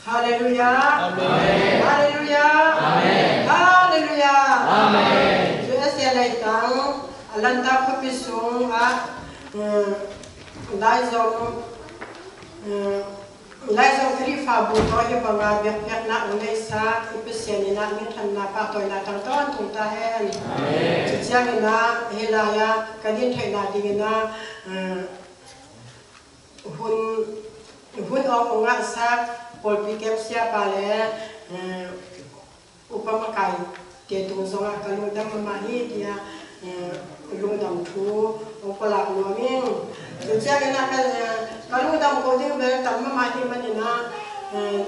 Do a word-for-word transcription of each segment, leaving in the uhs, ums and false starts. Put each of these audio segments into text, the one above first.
Halleluiah. Amen. Halleluiah. Amen. Halleluiah. Amen. U S A leitang Atlanta khuapi sungah, um, Laizom, um, Laizom Khrihfabu tawh hih banga biakpiakna hong neihsa i Pasian in ah minthanna pahtawina tangtawn tung ta hen. Amen. Cuciangin ah hih lai-ah ka din theihna dingin ah, um, hun, hun awng hong ngahsak pawlpi kep siapa le, eh, upa makaite tung zongah ka lungdam mahmah hi, tiah, eh, lungdam thu hong pulak nuam ing. Tua ciangin ah ka, eh, ka lungdam ko ding bel tam mahmah hi manin ah, eh,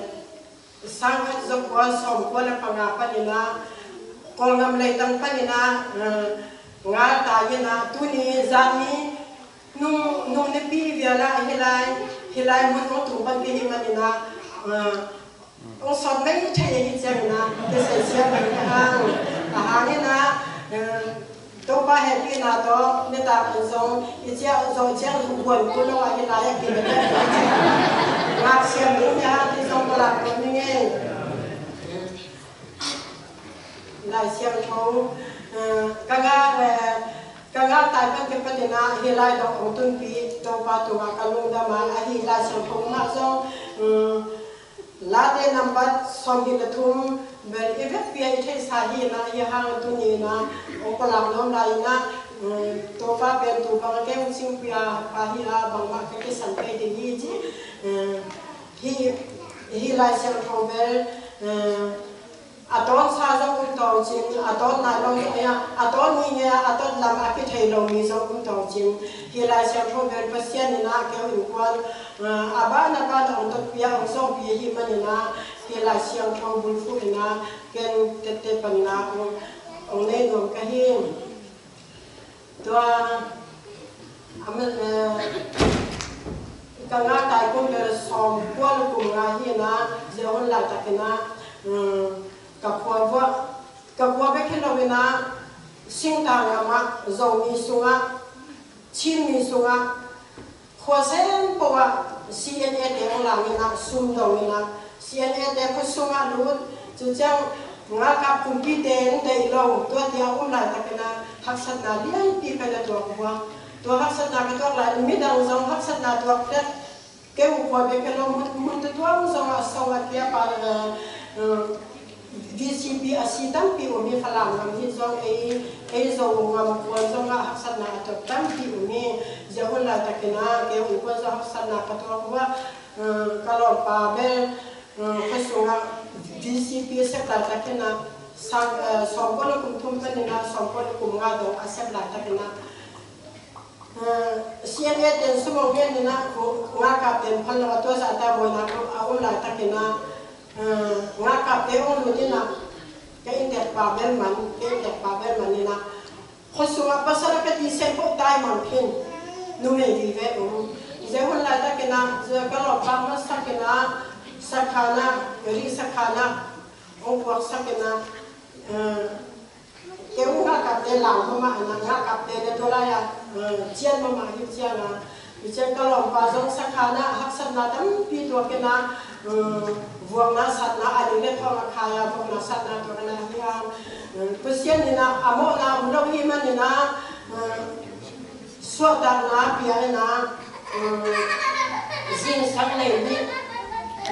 sangkhat zakua sawmkua le panga panin ah Kawlgam leitang panin ah, eh, ngaltai in ah tuni zani nung, nung nipi vial ah hih lai, hih lai mun hong tung pan kei hi manin ah, eh, hong sawt mai thei hi ciangin ah kisai siam mai ka hang. A hangin ah, eh, Topa hehpihna tawh nitak in zong i ciah zawh ciang buan kul lo ah hih lai ah kei le ngak siam ding hi hang, hih zong pulak nuam ing ei. Lai Siangtho, eh, ka ngal, eh, ka ngaltai pan kipanin ah hih lai dong hong tunpih Topa tungah ka lungdam a, ahi Lai Siangtho mah zong, um, Late nambat sawmnih le thum bel i vekpi a i theihsa hi in ah, hih hang tuni in ah hong pulak nuam lai in ah, um, Topa pen tu bang a kei hong singpih a, pa hi a, bangmah ka kisan kei ding hi ci, um, hih, hih Lai Siangtho bel, um, a tawnsa zong um tawh cin, a tawn nai lo zong, a tawn ni nge a tawn lam a kithei lo mi zong um tawh cin. Hih Lai Siangtho bel Pasian in ah kei innkuan, ah, a ban a ban hong totpih a hong sawmpih ahih manin ah hih Lai Siangtho bulphuh in ah ken tette panin ah hong, hong nei nuam ka hi. Tua, a man, eh, ka ngaltai kum bel sawmkua le kum nga hi in ah, zia hun laitakin ah, um, ka khua vuah, ka khua bek hi lo in ah, singtang ngam ah, Zomi sungah, Chinmi sungah, khua sempoh ah C N A te hong lang in ah, sum dong in ah, C N A te khua sungah lut, cuciang ngalkap kumpite in deih lo, tua tia um laitakin ah, haksatna lianpi ka na tuak vuah. Tua haksatna ka tuak lai, midang zong haksatna tuak tek, kei u khua bek hi lo, mun, mun tutuam zongah song a pia pa, eh, eh, V C P a si tampi um hi, Falam ngam hi zong ei, ei Zo ngam kuan zongah haksatna a tuak tampi um hi. Zia hun laitakin ah kei u kuan zong haksatna ka tuak uh a, eh, ka lawmpa bel, eh, khua sungah V C P sep laitakin ah, sang, eh, sawmkua le kum thum panin ah sawmkua le kum nga dong a sep laitakin ah, C N A ten sum hong ngen in ah, ngalkap ten phal lo a, tua zahta buaina a um laitakin ah, ngalkapte hong lut in ah, ka inntekpa bel man, ka inntekpa bel man in ah, khua sungah pasal a ka ti sem peuh tai mang khin, numei vive um. Zia hun laitakin ah, zia ka lawmpa masak in ah, sakhan ah, ri sakhan ah, hong puaksak in ah, kei u ngalkapte lau mahmah in ah, ngalkapte le tua lai-ah, eh, cian mahmah hi ciang a, hi ciang ka lawmpa zong sakhan ah haksatna tampi tuak in ah, eh, vuakna satna a ning le thawng a khai a, vuakna satna tuak in ah hi hang, eh, Pasian in ah a mawhna um lo hi manin ah, eh, suahtakna pia in ah, um, zingsang nei ni,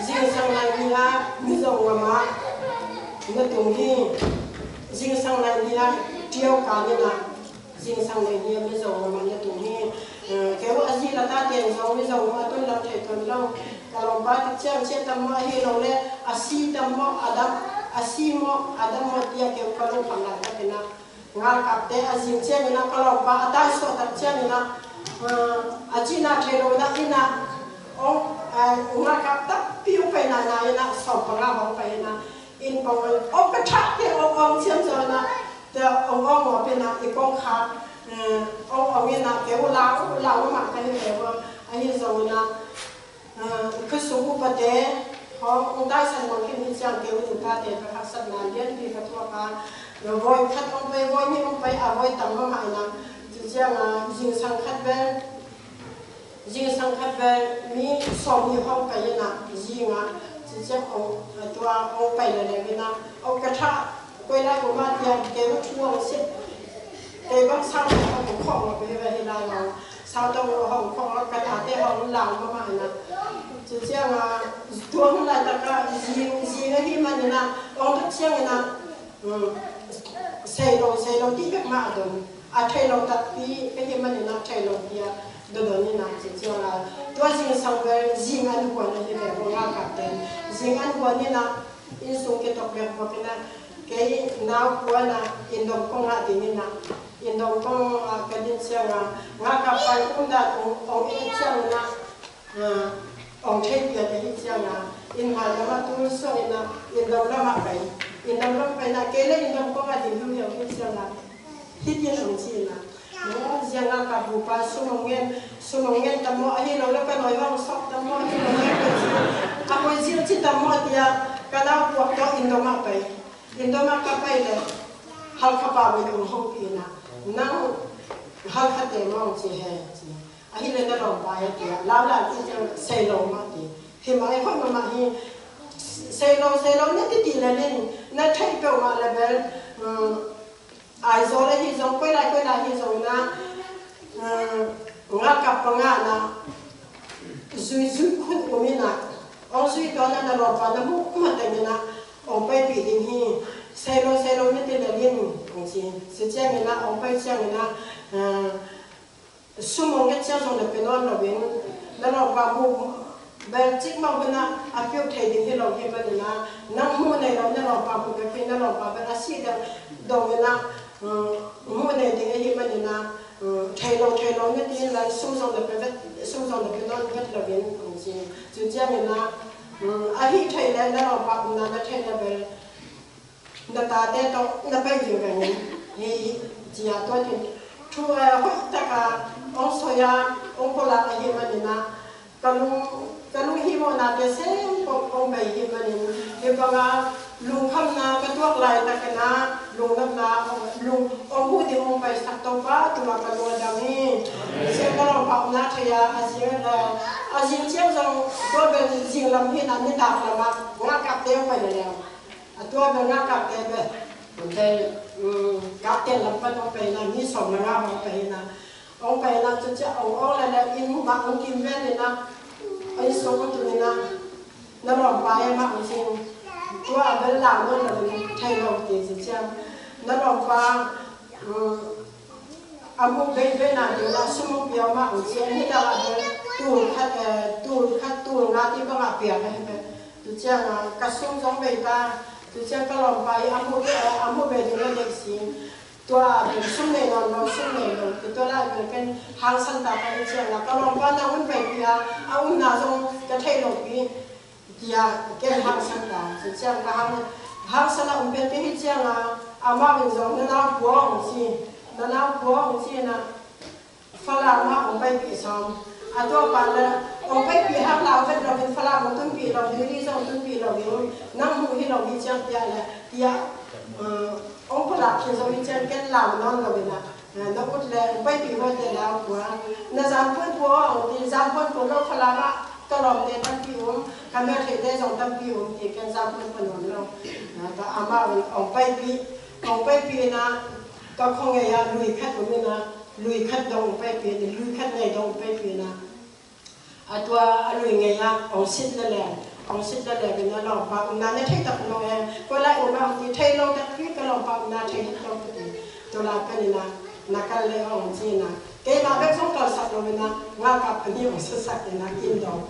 zingsang nei ni ah Mizo ngam ah na tung hi. Zingsang nei ni ah Ṭio kan in ah, zingsang nei ni ah Mizo ngam ah na tung hi. Uh, kei u a zi la ta ten zong Mizo ngam ah tun lam thei tuan lo. Ka lawmpa tik ciang ciah tam maw, ahi lo le a si tam maw, a dam, a si maw, a dam maw tiah kei u ka lungkham laitakin ah, ngalkapte a zing ciangin ah, ka lawmpa a taisuah tak ciangin ah, eh, a cihna thei lo in ah, inn ah, ong, eh, ngalkap tampi ong pai naina in ah, sawm panga hong pai in ah, inn pong ong, ong ka thah te ong ong ciam zaw in ah, te ong ong mawp in ah, i kong kha, eh, ong ong in ah, kei u lau, lau mah ka hi ve ua, ahi zongin ah, ah, khua sung upate hong, hong taisan mang khin hi ciang kei u tate ka haksatna lianpi ka thuak a, voi khat hong pai, voi nih hong pai a, voi tang mahmah in ah, ci ciang a, zingsang khat bel, zingsang khat bel mi sawmnih hong pai in ah, zing ah, Ciang ong, a tua ong pai le le mina, ong ka tha, koi lai ko ma tia, ke ma thu ong si. Ke bang sau ong ko khong lo pe ba hi lai lo. Sau tong ong khong lo ka ta te ong lau ma ma na. Ci ciang a, tua ong lai ta ka, zing, zing a hi ma ni na, ong ta ciang na. Sei lo, sei lo ti bek mah a don. A thei lo takpi ka hi manin a thei lo pi a dodon in a ci ciang a. Tua zingsang bel zing an huan a hi ve, hong a kap ten. Zing an huan in a, inn sung kitok bek bawk in a. Kei nau kuan a, inn dong kong a ding in a. Inn dong kong a ka din ciang a. Nga kap pai kum dan ong, ong i ciang in a. Ong thei pian ahi ciang a, inn ngai lam a tul suang in a, inn dong lam a pai. Inn dong lam pai na, kei le inn dong kong a ding hiu hiau hi ciang a. Hih tin ong ci na. Ziang a ka bupa sum ong ngen, sum ong ngen tam maw, ahi lo le ka noi hong sawk tam maw, ahi lo le ka ci. A koi zil ci tam maw tia, ka nau puak tawh inn dong a pai. Inn dong a ka pai le, Halkha pa bel ong hopih na. Nang Halkha te maw ong ci he ci. Ahi le na lawmpa e tia, lau la ti ciang sei lo mah ti. Hi mah e, hoih mah mah hi. Sei lo, sei lo na ti ti le ling, na theih peuh mah le bel, um, Aizawl ahi zong, koi lai, koi lai hi zong na, um, nga kap panga na, zui, zui khun um in a, ong zui tawh na, na lawmpa na muh mah teng in a, ong paipih ding hi. Sei lo, sei lo na ti le ling, ong ci. Ci ciang in a, ong pai ciang in a, um, Sum ong nget ciang zong na pe nawn loin, na lawmpa mu bel cik mah hun a, a piuk thei ding hi lo hi manin a, nang mu nei lo, na lawmpa mu bek hi, na lawmpa bel a si deuh dong in a, um, mu nei ding ahi manin a, um, thei lo, thei lo na ti in la, sum zong na pe vet, sum zong na pe nawn vet loin, um, ci. Cu ciangin a, um, a hih thei le, na lawmpa umna na thei le bel, na tate tawh na pai vingveng in, hi, hi, ci a tua tin. Thu, eh, hoih taka ong soi a, ong pulak ahi manin a, ka lung, ka lunghihmawhnate sem kong, kong bei hi manin, hi banga lungkhamna ka tuak laitakin a, lungnopna, lung, ong huh ding ong paisak Topa tungah ka lung a dam hi. Sia ka lawmpa omna thei a, a zing, eh, a zing ciang zong tua bel zing lam hi na, nitak lamah ngakapte ong pai leleng. A tua bel ngakapte bel, ong pai, um, kapten lam pan ong pai na, mi sawm le nga ong pai na. Ong pai na, cucia ong, ong le le inn mah ong kim ven in a, inn sung ong tun in a, na lawmpa e mah ong cin. Tua bel lau nawn lo in thei lo ti ci ciang. Na lawmpa, um, A mu bei bei na ding la sum ong piak mah ong ci, a ni dang a ding tul khat, eh, tul khat, tul nga ti bang a piak a hi ve. Tu ciang a ka sum zong bei ta, tu ciang ka lawmpa i a mu, eh, a mu bei ding la dei si. Tua a ding sum nei nawn lo, sum nei lo, tu tua la ding ken hangsan ta ka hi ciang a, ka lawmpa na un bei pi a, a unna zong ka thei lo pi. Tia ken hangsan ta, ci ciang ka hang, hangsan a um pian pi hi ciang a, amah in zong na nau pua ong ci, na nau pua ong ci na, Falam ah ong paipih sawm. A tua pa le, ong paipih hang lau vet lo in Falam ong tunpih lo, Delhi zong tunpih lo in, nang mu hi lo hi ciang tia le, tia, um, ong pulak hi zo hi ciang ken lau nawn lo in a. Na ut le, pai pi hote lau kua. Na zam puan pua ong ti, zam puan pua lo Falam ah, ka lawmte tampi um, ka meltheite zong tampi um ti, ken zam puan pua nuam lo. Na ta amah un ong pai pi, ong pai pi na, ka khua ngei ah lui khat um in a, lui khat dong ong pai pi, lui khat ngei dong ong pai pi na. A tua a lui ngei ah ong sit le leng, ong sit le leng in a lawmpa umna na thei tak lo e. Kua lai um a ong ti thei lo tak pi ka lawmpa umna thei het lo ka ti. Tua lai pen in a na kal le ong ci in a. Keimah bek zong kalsak lo in a nga kap pani ong sasak in a inn dong.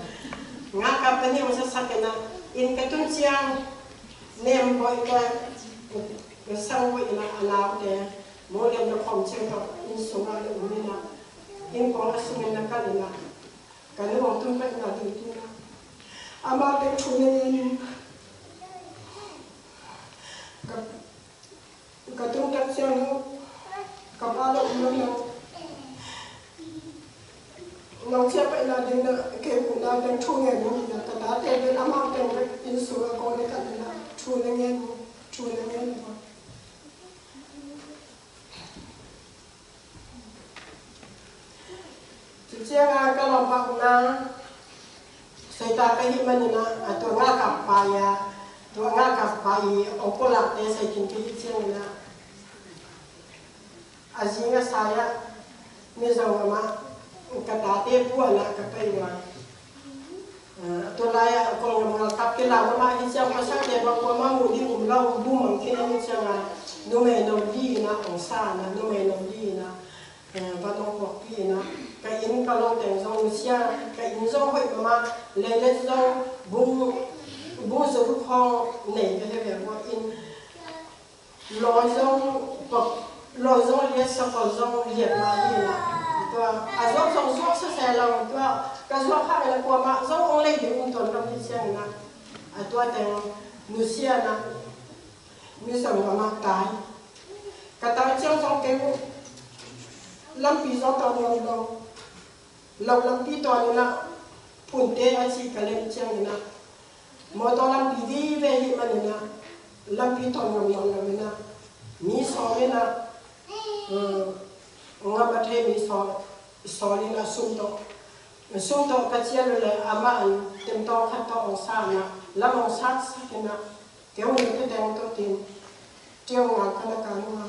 Nga kap pani ong sasak in a inn ka tun ciang nem bawi ka, ka sang bawi in a a naute. Mo lem na khom ciang ka inn sung a le um in a. Inn kong a sung in na kal in a. Ka nu ong tung ka inn a ding tu na. Amah teng thu na ngen in. Ka, ka tung tak ciang lo. Ka pa lo um lo lo. Nong cia pai na ding na kei ku na teng thu ngen in na. Ka tate bel amah teng bek inn sung a kong ne ka inn a. Thu na ngen in. Thu na ngen in. Cucianga ka lawmpa umna, seita ka hih manin a, A tua ngalkap pa i a, tua ngalkap pa i ong pulakte sai khin kei hi ciangin ah, a zing a sai ah Mizo gam ah ka tate puan ah ka pai uh a. A tua lai ah Kawlgam ngalkap kilang gam ah hi ciang pasal te bang kuamah muh ding um lo, bu mang khin hi ciang a, numei no li in ah ong sa in ah, numei no li in ah, eh, van ong puakpih in ah, ka inn ka lawng teng zong nusia, ka inn zong hoih mahmah, leilet zong bung, bung zuruk hong nei ka hi ve uh a, inn lawi zong, lawi zong liat, sakol zong liat mah hi in ah, tua a zuak zong zuak sese lo, tua ka zuak hang in ah kuamah zong ong lei ding um tuan lo hi ciang in ah, a tua teng nusia in ah, Mizo gam ah tai. Ka tai ciang zong kei uh lampi zong tawn ngam lo. Lo lampi tawn in ah, Punte a ci ka lem ciang in ah, motor lampi vive hi man in ah, lampi tawn ngam nawn lo in ah, mi sawm in ah, eh, ngam a thei mi sawm, sawm in ah sum tawh, sum tawh ka cial uh leh amah in temtawng khat tawh ong sa in ah, lam ong satsak in ah, kei ung, kei teng tawh tin, tiu ngal ka na ka nung a.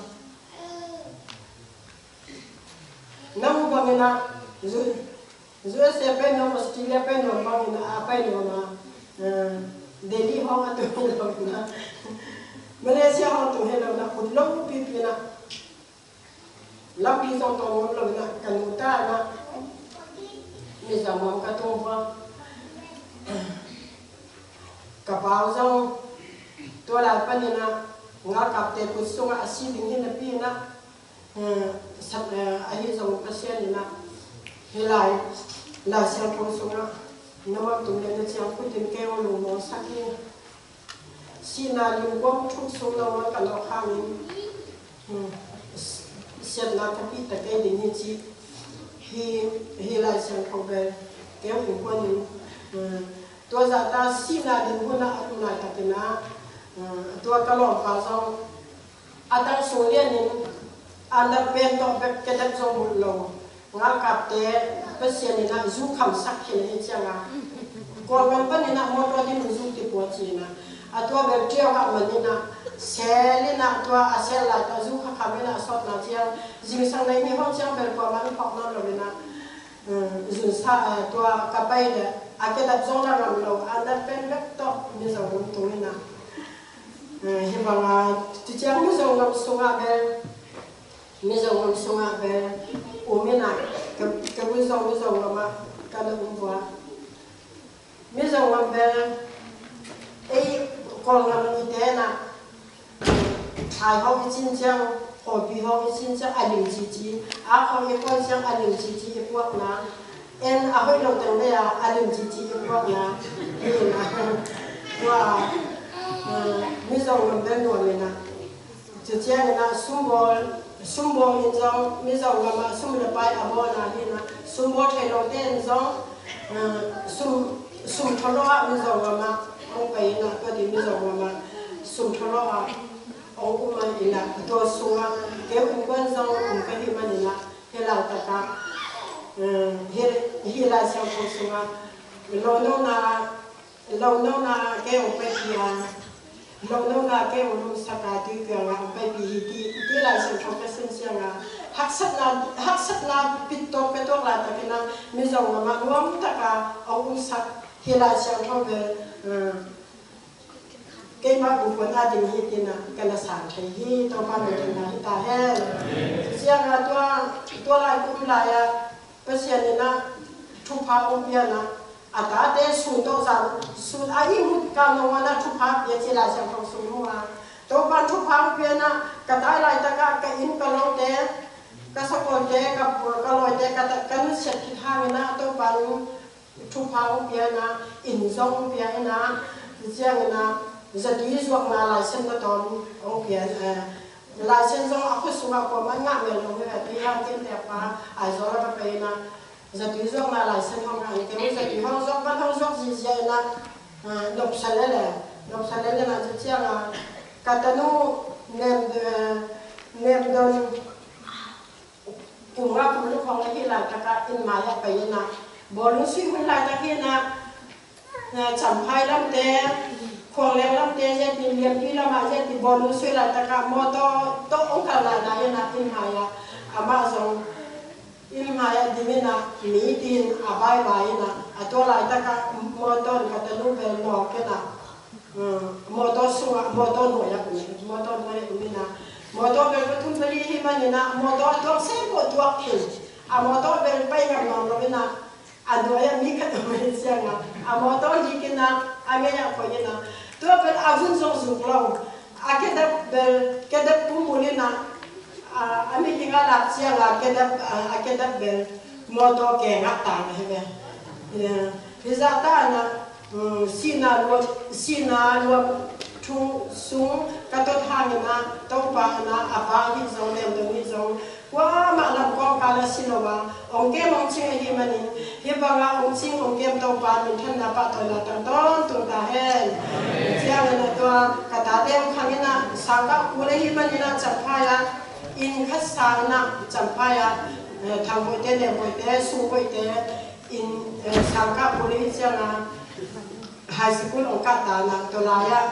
Nang bang in ah, zu, zu a sia pen nuam, Australia pen nuam bang in ah, a pai nuam a, eh, Delhi hong a tung hi lo in ah, Malaysia hong a tung hi lo in ah, ut lo pipi in ah, lampi zong tawn ngam lo in ah, ka nu ta in ah, Mizo gam ka tung uh a. Ka pau zong tua lai panin ah, ngalkapte kut sungah a si ding hi napi in ah, eh, sak, eh, ahi zong Pasian in ah, hi lai, Lai Siangtho sungah, na mawk tung le na ciang kutin kei ong lungmuang sak hi. Sihna lim guam thuk sung lo a ka lawh hangin, hmm, siatna thapih ta kei ding hi ci. Hi, hi Lai Siangtho bel kei ong kuanin, hmm, tua zahta sihna ding hun ah a lut laitakin ah, hmm, tua ka lawmpa zong a tang sung lianin underpant tawh bek kedat zong bulh lo. Ngalkapte Pasian in ah zu khamsak khin hi ciang a, Kawlgam panin ah motor ding zu kipua ci in ah, a tua bel tiau ah man in ah, sel in ah, tua a sel lai tawh zu kha kham in ah, a sawtna ciang zingsang nei ni hong ciang bel kuamah in phawk nawn lo in ah, eh, zunsa, eh, tua ka pai leh a kedat zong la ngam lo, underpant bek tawh Mizo gam tung in ah, eh, hi bang a, tu ciang Mizo gam sungah bel, Mizo gam sungah bel um in ah, ka, ka bu zong Mizo gam ah ka na um uh a. Mizo gam bel ei Kawlgam mite in ah, ai hong i cin ciang, kawlpi hong i cin ciang a lim cici, a hong i kuan ciang a lim cici i puakna, en a hoih lo teng lei a, a lim cici i puakna hi in ah, tua, eh, Mizo gam bel nuam in ah. Cuciangin ah sumbawl, sumbawl in zong Mizo gam ah sum le pai a bawlna hi in ah, sumbawl thei lote in zong, eh, sum, sum thawlawh ah Mizo gam ah hong pai in ah, tua ding Mizo gam ah sum thawlawh ah hong um in ah, tua sungah kei innkuan zong um ka hih manin ah, hi laitak ah, eh, hi, hi Lai Siangtho sungah lo nona, lo nona kei hong paipih a, lo nona kei hong lungsak a, tui piang a hong paipih hi ti, ti Lai Siangtho ka sim ciang a, haksatna, haksatna pit tawk pia tuak laitakin ah Mizo gam ah nuam tak a hong umsak hi Lai Siangtho bel, eh, keimah bukuan a ding hi tin ah ka na san thei hi. Topa min thang na hi ta hen. Ciang a tua, tua lai kum lai ah Pasian in ah thupha hong pia in ah, a tate sun tawh zan, sun a ihmut kal nong a na thupha pia ci Lai Siangtho sung mu a. Topa in thupha hong pia in ah, ka tai laitak ah ka inn ka lote, ka sakolte, ka, ka lawite, ka ta, ka nusiat khit hangin ah Topa in thupha hong pia in ah, inn zong hong pia in ah, ciangin ah zatui zuakna license na tawm hong pia, eh, license zong a khut sungah kuamah ngah mel lo hi a, tui hang cian tek pa Aizawl a ka pai in ah, zatui zuakna license hong ngah in, kei zatui hong zuak, van hong zuak zizia in ah, eh, nopsa lel e, nopsa lel in ah, tua ciang a ka tanu Nem, eh, Nemdon kum nga kum luk hong ahih laitak ah inn mai ah pai in ah, bawlung sui hun laitak hi in ah, Champhai lamte, Khuangleng lamte, zia ti Lianpi lamah, zia ti Bawlung sui laitakah mawtaw tawh hong kal laina in ah, inn hai ah amah zong inn hai ah ding in ah, mi tin a bai lai in ah, a tua laitakah mawtaw in ka tanu bel nawk in ah, mawtaw sungah, mawtaw nuai ah um, mawtaw nuai ah um in ah, mawtaw bel pathum pali hi manin ah, mawtaw a tuak sem peuh tuak khin, a mawtaw bel pai ngam nawn lo in ah, a nuai ah mi khat om hi ciangah, a mawtaw lik in ah, a ngei ah koih in ah, tua bel a vun zong zuk lo, a kedap bel, kedap pumul in ah, a, a mihing a lak ciangah, kedap, a, a kedap bel mawtaw kengah tang hi ve. Hi zah ta in ah, um, sihna luat, sihna luat thu sung ka tot hangin ah, Topa in ah, a pa hi zong, lem dong hi zong, kuamah lam kawngkal a si lo a, hong kem hong cing ahih manin, hih bangah hong cing hong kem Topa minthanna pahtawina tang tawntung ta hen. Ciangin a tua ka tate hong khang in ah, sangkah kul ahih manin ah Champhai ah inn khat sang in ah, Champhai ah, eh, Thangboite, Nemboite, Sungboite inn, eh, sangkah kul ahih ciangah high school hong kah ta in ah, tua lai ah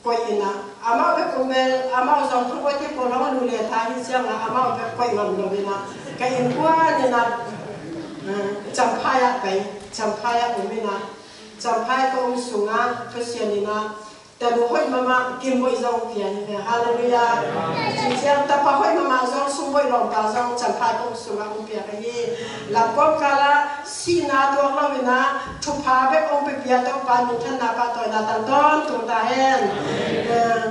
koih in ah, amau bek um bel, amau zong Thangboite pawl hong lu le ta hi ciangah, amau bek koih ngam lo in ah, ka innkuan in ah, eh, Champhai ah pai, Champhai ah um in ah, Champhai ka um sungah Pasian in ah tanu hoih mahmah Kim Boih zong pia hi ve. Halleluiah. Ci ciang tapa hoih mahmah zong, Sung Boih lawmpa zong Champhai ka um sungah hong pia ka hi. Lam kawmkal ah sihna tuak lo in ah, thupha bek hong pia, Topa minthanna pahtawina tang tawntung ta hen. Eh,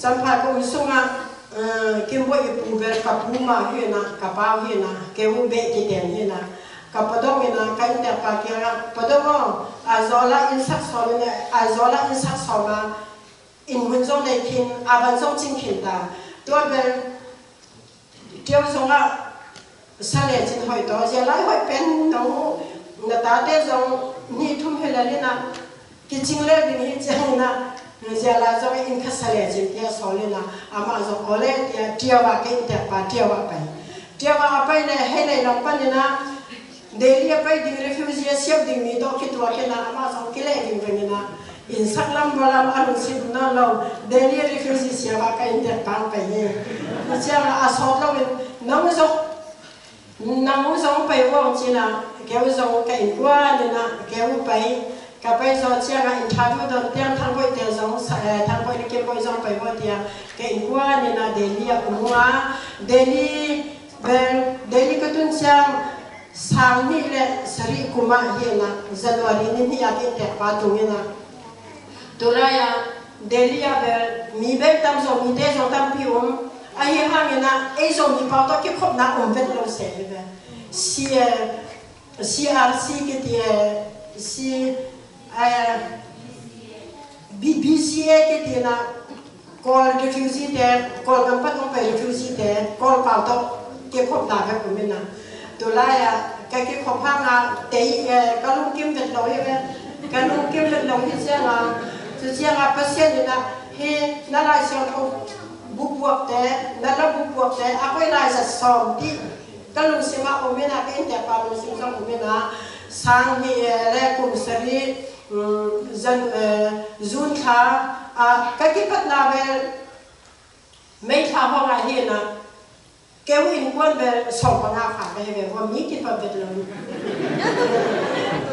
Champhai ka um sungah, eh, Kim Boih i pu bel ka pu mah hi in ah, ka pau hi in ah, kei uh beh kiteng hi in ah, ka Pa Dong in ah, ka inntekpa kiangah, Pa Dong aw, Aizawl ah inn sak sawm in ah, Aizawl ah inn sak sawm a, inn hun zong nei khin, a van zong cing khin ta. Tua bel Tio zong ah sa lecin hoih tawh, zia lai hoih pen nong uh, na tate zong nih thum hi lel in ah, kicing le ding hi ciangin ah, zia lai zong inn khat sa lecin, tia sawl in ah, amah zong aw le, tia, Tio ah, ka inntekpa Tio ah pai. Tio ah a pai le, hei lei lam panin ah, Delhi a pai ding refugee a siap ding mi tawh kituak in ah, amah zong kileh vingveng in ah, inn sak lam bua lam a lungsim nawn lo, Delhi a refugee siap ah ka inntekpa hong pai hi. Tua ciangah a sawt loin, nang zong, nang zong pai uh aw ci in ah, kei uh zong ka innkuan in ah, kei uh pai, ka pai zaw ciangah interview dawn tiang Thangboihte zong sa, eh, Thangboih le Kim Boih zong pai uh tiang, ka innkuan in ah Delhi ah um uh a, Delhi bel, Delhi ka tun ciang sang hnih le sarih kum ah hi in ah, January ni hnih ah ka inntekpa tung in ah. Tulai ah Delhi ah bel mi bel tam, Zomite zong tampi um. Ahi hangin ah ei Zomi pau tawh kikhopna om vet lo se hi ve. C, eh, C R C kiti, eh, C, eh, B, B C A kiti in ah, Kawl refugee te, Kawl gam pan hong pai refugee te, Kawl pau tawh kikhopna bek um in ah. Tulai ah ka kikhop hangah tei, eh, ka lungkim vet lo hi ve. Ka lungkim vet lo hi ciangah, tu ciangah Pasian in ah, hi na Lai Siangtho bukbuakte, na la bukbuakte a koi lai zat sawm ti ka lungsim ah om in ah, ka inntekpa lungsim zong om in ah, sang hnih, eh, le kum sarih, um, Jan, eh, June thla ah ka kipatna bel May thla hong ah hi in ah, kei uh innkuan bel sawm panga fa ka hi ve, hua mi kipat vet lo.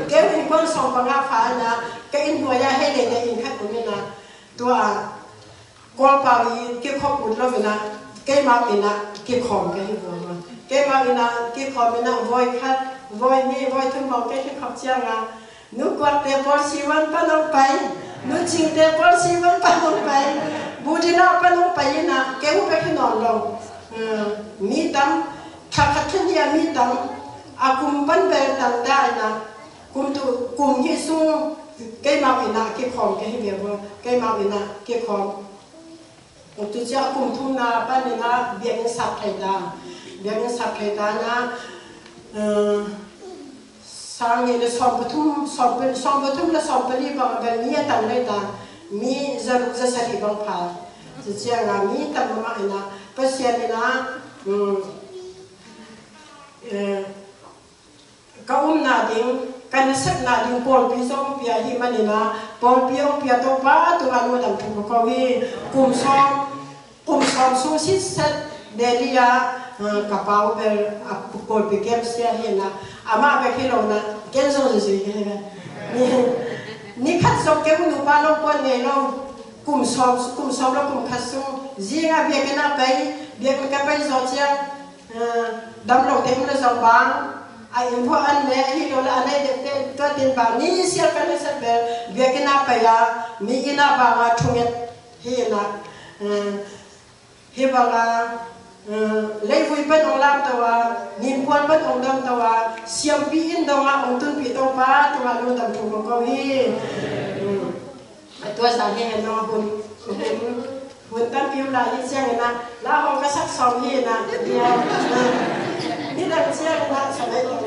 Kei uh innkuan sawm panga fa in ah, ka inn hnuai ah hei leite inn khat um in ah, tua ah Kawl pau i kikhop ut lo in ah, keimau inn ah kikhawm ka hi uh a. Keimau inn ah kikhawm in ah, voi khat, voi nih, voi thum hong ka kikhop ciangah, nu Kuakte pawl sivan pan hong pai, nu Cingte pawl sivan pan hong pai, Budina pan hong pai in ah, kei uh bek hi nawn lo. Eh, mi tam, thla khat thla nih ah mi tam, a kum pan bel tam ta in ah, kum tu, kum hnih sung keimau inn ah kikhawm ka hi ve uh a, keimau inn ah kikhawm. Tu ciang kum thumna panin ah biakinn sap thei ta. Biakinn sap thei ta in ah, eh, sang nih le sawm pathum, sawm pa, sawm pathum le sawm pali bang a bel mi a tam lei ta. Mi zaruk zasarih bang pha. Tu ciang ah mi tam mahmah in ah, Pasian in ah, um, eh, ka umna ding, Ka nasepna ding pawlpi zong pia hi manin ah, pawlpi hong pia Topa tungah lungdam thu ka ko hi. Kum sawm, kum sawm sung sitset Delhi ah, ah, ka pau bel a pawlpi kem sia hi na, amah bek hi lo na, ken zong zui zui hi na. Ni, ni khat zong kem nupa lo puan ngei lo. Kum sawm, kum sawm lo kum khat sung, zing a biakinn ah pai, biakinn ka pai zaw ciang, eh, dam lo te um le zong bang, a inn phuah an le, ahi lo le a nei dek te, tua tin bang, ni sial ka nasep bel, biakinn ah pai a, mi inn ah bang a thunget hi na, eh, hi bang a, eh, leivui pan ong lam to a, nimpuan pan ong dam to a, siampi inn dong a ong tunpih Topa tungah lungdam thu ka ko hi. Hmm. A tua zan hi hen nong hun, hun, hun tampi um lai hi ciangin ah, la hong ka sak sawm hi na, ni dang ciangin ah, sa mai to.